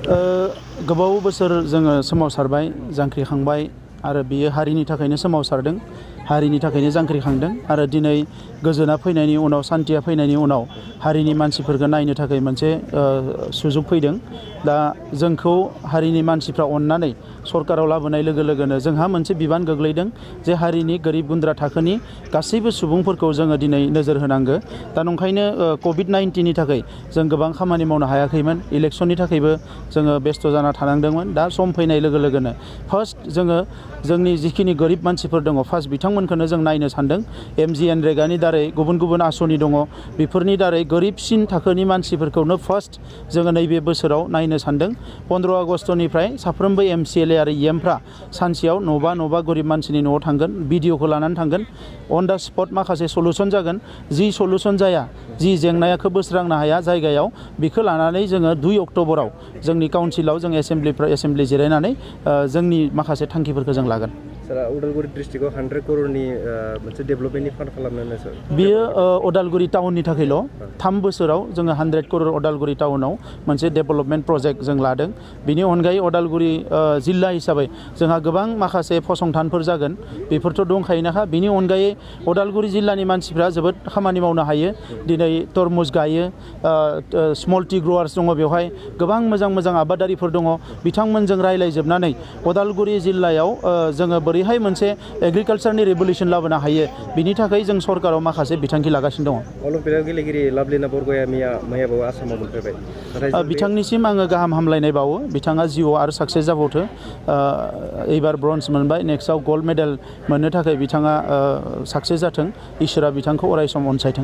गोबाव बोसोर जोङो सोमावसारबाय जांख्रिखांबाय आरो बियो हारिनि थाखायनो सोमावसारदों, हारिनि थाखायनो जांख्रिखांदों आरो दिनै गोजोना फैनायनि उनाव, सान्थिया फैनायनि उनाव हारिनि मानसिफोरखौ नायनो थाखाय मोनसे सुजुग फैदों। दा जोंखौ हारिनि मानसिफ्रा अननानै सरकाराव लाबोनाय लोगो लोगोनो जोंहा मोनसे बिबान गोग्लैदों जे हारिनि गोरिब गुन्द्रा थाखोनि गासैबो सुबुंफोरखौ जोङो दिनै नोजोर होनांगो। दा नंखायनो कभिड-19नि थाखाय जों गोबां खामानि मावनो हायाखैमोन, इलेक्सननि थाखायबो जोङो बेस्थ' जाना थानांदोंमोन। दा सम फैनाय लोगो लोगोनो फार्स्ट जोङो जोंनि जिखिनि गोरिब मानसिफोर दङ फार्स्ट बिथांमोनखौनो जों नायनो सानदों। MGNरेगानि दारै गुबुन गुबुन आसनि दङ, बेफोरनि दारै गोरिबसिन थाखोनि मानसिफोरखौनो फार्स्ट जोङो नैबे बोसोराव नायनो सानदों। 15 आगस्टनिफ्राय साफ्रोमबो MCLA आरो EMफ्रा सानसेयाव न'बा गोरिब मानसिनि न'आव थांगोन, भिडिअखौ लानानै थांगोन, अन दा स्पट माखासे सलुसन जागोन। जि सलुसन जाया, जि जेंनाखौ बोस्रांनो हाया जायगायाव, बेखौ लानानै जोङो 2 अक्ट'बराव जोंनि काउन्सिलाव जों एसेमब्लि जिरायनानै जोंनि माखासे थांखिफोरखौ जों लागोन। सारा उदालगुरि डिस्ट्रिक्टआव 100 करोड़नि मोनसे डेभेलपमेन्टनि फान्ड खालामनो सार? बेयो उदालगुरि टाउननि थाखायल'। 3 बोसोराव जोङो 100 करोड़ उदालगुरि टाउनाव मोनसे डेभेलपमेन्ट प्रजेक्ट जों लादों। बिनि अनगायै उदालगुरि जिल्ला हिसाबै जोंहा गोबां माखासे फसंथानफोर जागोन, बेफोरथ' दंखायोनोखा। बिनि अनगायै उदालगुरि जिल्लानि मानसिफ्रा जोबोद खामानि मावनो हायो। दिनै तरमुज गायो, स्मल टि ग्रवार्स दङ, बेवहाय गोबां मोजां मोजां आबादारिफोर दङ। बिथांमोनजों रायज्लायजोबनानै उदालगुरि जिल्लायाव जोङो बोरैहाय मोनसे एग्रिकालचारनि रेभुलुसन लाबोनो हायो, बिनि थाखाय जों सरकाराव माखासे बिथांखि लागासिनो दङ। अलिम्पिकआव गेलेगिरि लाभलिना बरग'या मैयाबो आसामाव मोनफैबाय। बिथांनिसिम आङो गाहाम हामलायनाय बावो। बिथाङा जिउआव आरो साक्सेस जाबावथो। एबार ब्रन्ज मोनबाय, नेक्स्टआव गल्ड मेडेल मोननो थाखाय बिथाङा साक्सेस जाथों। इसोरा बिथांखौ अरायसम अनसायथों।